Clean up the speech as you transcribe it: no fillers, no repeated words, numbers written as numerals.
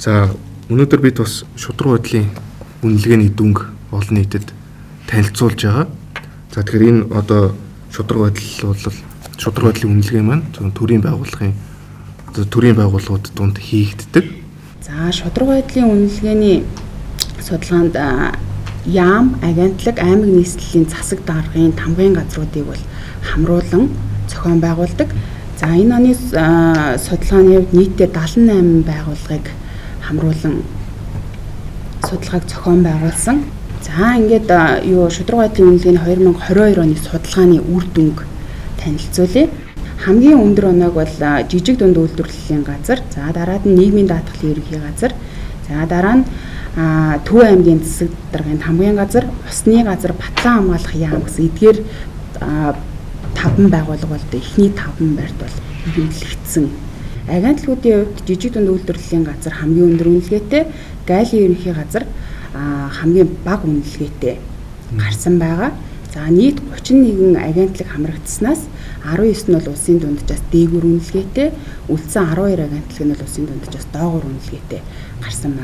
За, өнөөдөр бид бас шударга байдлын үнэлгээний дүнг олон нийтэд танилцуулж байгаа. За, тэгэхээр энэ одоо шударга байдал бол шударга байдлын үнэлгээ маань төрийн байгууллагын одоо төрийн байгууллагууд дунд хийгддэг. За, шударга байдлын үнэлгээний судалгаанд яам, агентлаг, аймаг нийслэлийн засаг даргын тамгын газруудыг бол хамруулан зохион байгуулдаг. За, энэ оны судалгааны хувьд нийтдээ 78 байгууллагыг хамруулан судалгааг зохион байгуулсан. За, ингээд юу шударга байдлын үнэлгээний 2022 оны судалгааны үр дүнг танилцуулъя. Хамгийн өндөр оноог бол жижиг дунд үйлдвэрлэлийн газар, за дараад нь нийгмийн даатгалын ерөнхий газар, за дараа нь Төв аймгийн засаг даргын тамгын газар, усны газар, Батлан хамгаалах яам гэсэн эдгээр таван байгууллага бол эхний таван байрт бол эрэмблэгдсэн. Агентлагуудын хувьд жижиг дунд үйлдвэрлэлийн газар хамгийн өндөр үнэлгээтэй, гайлын ерөнхий газар хамгийн бага үнэлгээтэй гарсан байгаа. За, нийт 31 агентлаг хамрагдсанаас 19 нь бол улсын дунджаас дээгүүр үнэлгээтэй, үлдсэн 12 агентлаг нь бол улсын дунджаас доогуур үнэлгээтэй гарсан байна.